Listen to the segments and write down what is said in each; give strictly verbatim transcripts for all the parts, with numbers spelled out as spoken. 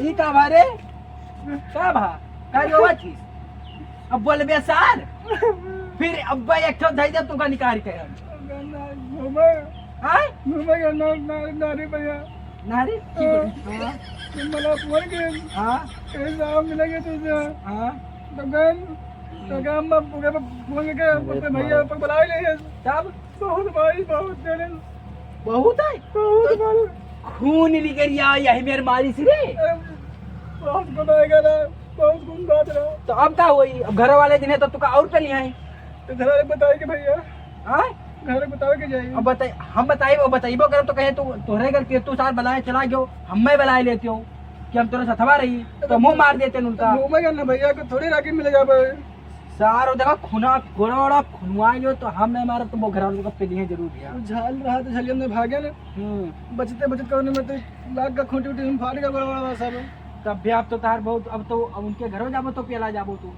ई का भा रे? का भा? का रोवा थी? अब बोलबे सार? फिर अब एक ठो धई दे तुका निकाल के हम। घूमे। हाँ? घूमे के ना, ना, नारी भैया। नारी? की बोली? हाँ। तो मला फोन के। हाँ। कहीं साहब मिलेंगे तुझसे। हाँ। तो गन, तो गन में पूरे पे फोन करके, अरे पर भैया, मारा। पर बुला ही नहीं है। तब? बहुत भाई, बहुत तेरे। बहुत है? बहुत तो भाई। खून निकल गया यही मेरे मारी से रे। अरे, बहुत गुनाहगार है, बहुत गुनाहगार है। तो अब का होई? अब घर वाले दिन है तो तुका और पे लिया है। तो घर वाले बताए कि भैया। हाँ? घर वाले बताए कि जाइए। अब बताई, हम बताइबो, बताइबो करब तो कहे तू, तोहरे गलती है, तू सार बलाए चला गयो, हम्मे बलाए लेते हो कि हम तोरे सथवा रही, तो मुंह मार देते उनका। घूमेगा ना भैया, को थोड़ी राखी मिले जाबे। सारो देखा खुना, गोड़ा वोड़ा खुनवाई लो तो हम नहीं मारब तो वो घर वालों को पे लिए जरूर भैया। वो झाल रहा तो झलियम ने भागे ना। हम्म। बचते बचत करने में तो लाग का खूंटी उठी हम फाड़ का गोड़ा वोड़ा सब। तब भी आप तो तार बहुत, अब तो अब उनके घरों जाबो तो पेला जाबो तू,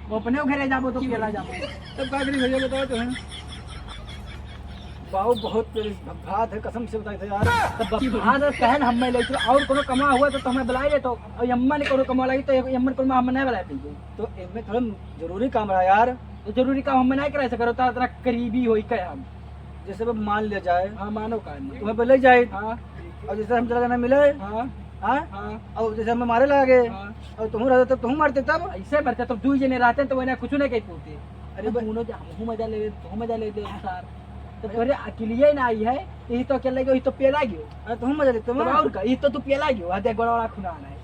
वो अपने घरे जाबो तो पेला जाबो। तब का करी भैया बताओ तो है। बाबू बहुत तेज भभात है, कसम से बताई थे यार। तब भभात है, कहन हम मैं लेते और कोनो कमा हुआ तो तुम्हें बुलाई लेतो, और अम्मा ने कोनो कमा लाई तो अम्मा ने कोनो हम नहीं बुलाई पीते। तो इनमें थोड़ा जरूरी काम रहा यार। तो जरूरी काम हम नहीं करा सको, तो इतना करीबी होई कहे हम। जैसे अब मान लिया जाए, हाँ, मानो का नहीं। तुम्हें पहले ही जाए। हाँ। और जैसे हम चला जाना मिले। हाँ। हाँ? हाँ। और जैसे हमें मारे लागे। हाँ। और तुम रहते तब तुम मारते तब। ऐसे मरते तब दू जने रहते तो वही कुछ नहीं कही पूछते। अरे तो बे- दोनों जे हमहू मजा लेवे, तू मजा ले दे सार। तो तोरे अकेलिए ना आई है, यही तो अकेले गयो, यही तो पेला गयो। अरे तुम मजा लेते तब हो। और का, यही तो तू पेला गयो, आ देख बड़ा बड़ा खुना है।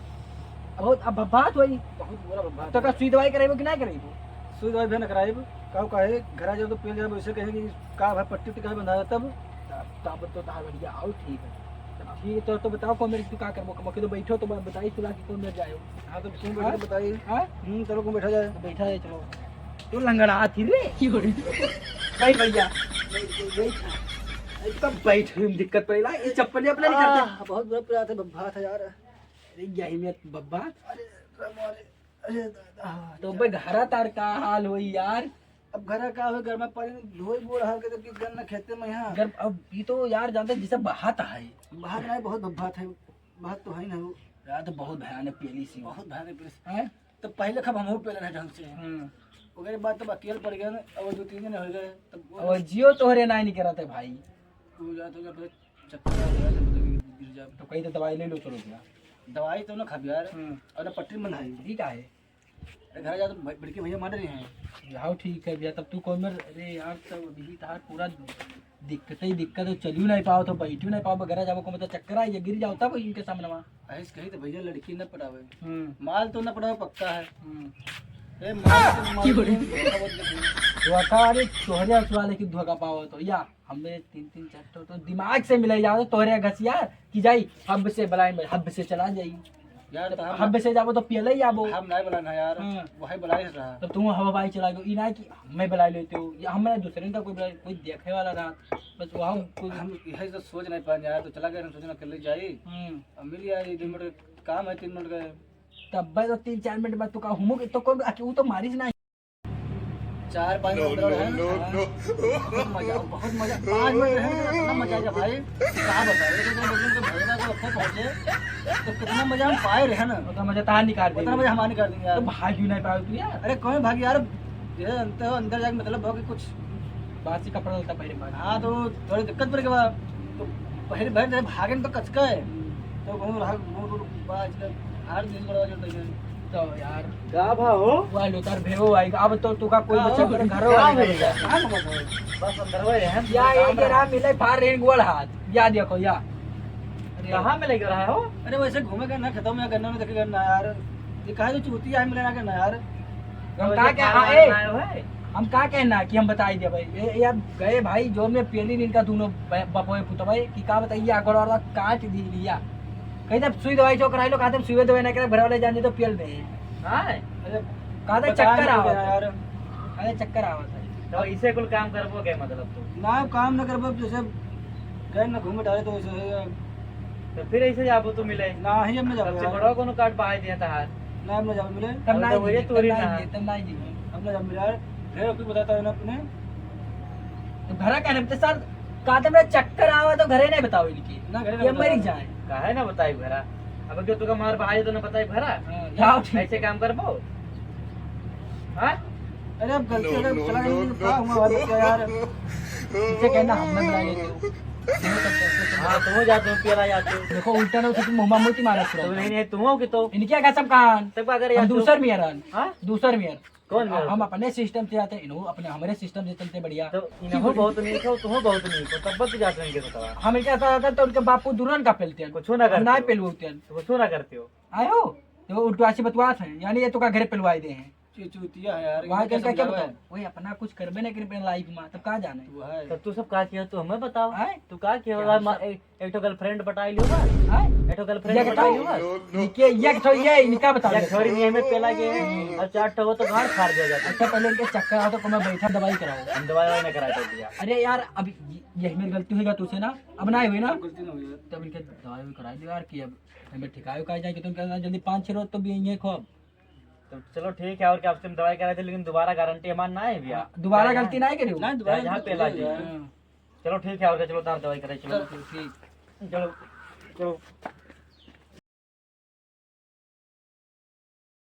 बहुत अब बात वही। बहुत बुरा बात तो का है। सुई दवाई कराइबो कि नहीं कराइबो? सुई दवाई भी न कराइब। का कहे, घर आ जाओ तो पेल जाओ, वैसे कहे कि का भाई पट्टी उट्टी कहे बंधा जाता तब। तब, तब तो तार बढ़िया, आओ ठीक है। तब ठीक है, तो, तो बताओ कौन मेरे तू का करबो, कमो के तो बैठो तो ब-, बताई तुला कि कौन मेरे जाए। हाँ, तो तुम बैठो हाँ? तो बताइए। हाँ? हम्म, चलो, कौन बैठा जाए? तो बैठा जाए, चलो। तू लंगड़ा हाथी रे। बैठ भैया। बैठ, बैठ। एकदम बैठ में दिक्कत पड़ेला, ये चप्पल अपना नहीं करते। आह, बहुत बुरा पिरात है, बब्बा था यार। अरे, यही में बब्बा। अरे, राम, अरे, अरे दादा। तो बे घरा तार का हाल होई यार? अब घरा का होई, घर में पानी धोई बोर हाल के, जबकि गन्ना खेते में यहाँ। घर, अब ये तो यार जानते जैसे बहात है। बहात नहीं, बहुत बब्बात है। बहात तो है ही ना वो। यार तो बहुत भयानक पेली सी। बहुत भयानक पेली सी। हैं? तो पहले खब हमहू पेले ना ढंग से। हम्म। ओकरे बाद तब अकेल पड़ गए ना, अब दो तीन दिन हो गए, तब वो और जियो तोहरे ना नहीं करत है भाई। वो जात हो गया, फिर चक्कर आ गया, जब गिर जा। तो कहीं तो दवाई ले लो, चलो भैया। दवाई तो ना खाबी यार। हम्म। और ना पट्टी में बंधाई। ठीक है। अरे घर जा तो भाई, बड़के भैया मार रहे हैं। हाँ, ठीक है भैया, तब तू कौन मेर-, अरे यार, तब अभी तार पूरा दिक्कत ही दिक्कत है, चलियो नहीं पाओ तो बैठियो नहीं पाओ, घर जाबो को मतलब चक्कर आई, ये गिर जाओ तब इनके सामने वहाँ। ऐसे कही तो भैया लड़की न पटावे। हम्म। माल तो न पटावे पक्का है। हम्म। ए, माल तो माल की बोली? धोखा बहुत देती है। धोखा, अरे तोहरे वाले की धोखा पाओ तो या। हमें तीन तीन चार ठो तो दिमाग से मिलाई जाओ, तोहरे घसिया कि जाई, हब से बलाई में, हब से चला जाई। यार, तो हम हब से जाबो तो पियले ही आबो। हम नहीं बुलाना यार, हाँ। वही बुलाई रहा। तो तू हवा बाई चला गयो, ई ना कि हमें बुलाई लेते हो, या हमें दूसरे का कोई बुलाई, कोई देखे वाला रहा, बस वहाँ कोई हम यही तो सोच नहीं पाए यार, तो चला गए, हम सोचना कर ले जाई। हम्म। अब मिल गया ये दो मिनट काम है, तीन मिनट का। तब भाई तो तीन चार मिनट बाद तो का हुमो के तो कौन, वो तो मारिस ना। चार पाँच no, मिनट no, है ना? No, no। बहुत मजा, बहुत मजा। पाँच मिनट रहने में इतना मजा आएगा भाई, क्या बताएं? लेकिन जब हम लोग भैया को रखे पहुंचे, तो कितना मजा हम पाए रहे ना। उतना मजा तार निकाल उतना देंगे। मजा हमारे निकाल देंगे यार। तो भाग क्यों नहीं पाओ तू यार? अरे कौन भाग यार, ये अंदर, अंदर जाके मतलब हो कि कुछ बासी कपड़ा होता पहले बात। हाँ, तो थोड़ी दिक्कत पड़ गई बा। तो पहले भर जब भागन तो कचका है। हम्म। तो कहूँ रहा, वो तो बाज का हार दिन बड़ा जो तक। तो यार। का भा हो? वो आइल उतार भेवो आई। अब तो तुका कोई का बच्चा हो? पर घरो का आई हो? नहीं। का हो? बस अंदर वो है, हम या काम ये रहा। जरा मिले फार रेन गोल हाथ। या देखो, या। अरे। कहाँ मिले गया रहा हो? अरे वैसे घूमे का ना, खत्म या गन्ना में देखे गन्ना यार। ये कहा जो चूतिया है मिले ना गन्ना यार। हम वैसे कहा के, फार हाँ, ए, आए हो, है? हम का कहना कि हम बताई दे भाई, ए, ए, अब गए भाई, जोन में पेली इनका दोनों ब-, बपोए पुतबे कि का बताइए, आगोड़ वाला काट दी लिया। कहीं जब सुई दवाई जो कराई लो, कहा जब सुई दवाई ना करे, भरवाले जाने तो पेल दे। हाँ? अरे, कहा था बता चक्कर नहीं आवा था। यार। अरे, चक्कर आवा था। तो इसे कुल काम करबो के मतलब तू? ना, काम ना करबो, जैसे गए ना घूमे डाले तो वैसे है। तो फिर ऐसे जाबो तू मिले? ना, ही हम ना जाबो सबसे यार। बड़ा कोनो काट पाए दिया था हाथ। ना, हम ना जाबो मिले। तब अब ना तो वही जी, तू तब रही ना ना। जी, तब ना जी। हम ना जाबो मिले यार। फिर कुछ बताता है ना अपने। तो घरा का नहीं, तो सर, का तो मेरा चक्कर आवा तो घरे नहीं बताओ इनके। ना, घरे ये नहीं मर बताओ। जाए। काहे ना बताई घरा? अब क्यों तुका मार बहाई तो ना बताई भरा? हाँ, जाओ ठीक। ऐसे काम करबो? हाँ? अरे अब गलती अगर चला गया तो क्या हुआ भाई बच्चा यार? इसे कहना हम ना मिलाएंगे। हाँ, तुम हो जाते हो, पियला जाते हो। देखो उल्टा ना उसे तुम मुंह में मोती मारा तो करो। नहीं, नहीं, तुम हो कि तो। इनके आगे सब कहान। सब का करे हम यार तू? दूसर मियर हन। हाँ? दूसर मियर। कौन मियर हम होता? अपने सिस्टम से जाते हैं, इन्हों अपने हमारे सिस्टम से चलते बढ़िया। तो इन्हों बहुत नहीं हो, तुम बहुत नहीं हो, तब बच जाते हैं इनके साथ। हम इनके साथ जाते हैं तो उनके बापू दुल्हन का पेलते हैं। कुछ ना हम ना करते हो। पेलवते हैं। तो कुछ ना करते हो। आयो, तो उल्टवासी बतवास है, यानी ये तो का घरे पेलवाए दे हैं। ये चूतिया है यार, वहाँ ये के क्या इनका क्या समझावे? बताओ? वही अपना कुछ करबे नहीं करे अपने लाइफ में, तब कहाँ जाने? वो है। तब तू सब का किया, तू हमें बताओ। आय? तू का किया? क्या होगा? सब? एक, एक ठो गर्लफ्रेंड पटाई लियो बा? आय? एक ठो ये गर्लफ्रेंड बताओ। पटाई लियो बा? ये, ये ठो, ये इनका बताओ। एक छोरी नहीं हमें पेला के, अब चार ठो हो तो गांड फाड़ दिया जाता। अच्छा, पहले इनके चक्कर आओ तो मैं बैठा, दवाई कराओ। हम दवाई वाई ना कराए तो दिया। अरे यार, अब ये, यही मेरी गलती होगा तुझसे ना, अब ना हुई ना, गलती ना हुई यार। तब इनके दवाई वाई कराई दो यार, कि अब हमें ठिकाए उकाए जाए कि तुम कहना जल्दी पाँच छह रोज तो भी यहीं है खूब। तो चलो ठीक है, और क्या, अब तुम दवाई कराए थे, लेकिन दोबारा गारंटी हमार ना है भैया। हाँ, दोबारा चाहे गलती यहाँ, ना करियो। ना, दोबारा चाहे यहाँ गलती पे ला नहीं दीजिए। है। हाँ। चलो ठीक है, और क्या, चलो तार दवाई कराए, चलो। चलो, ठीक। चलो, चलो।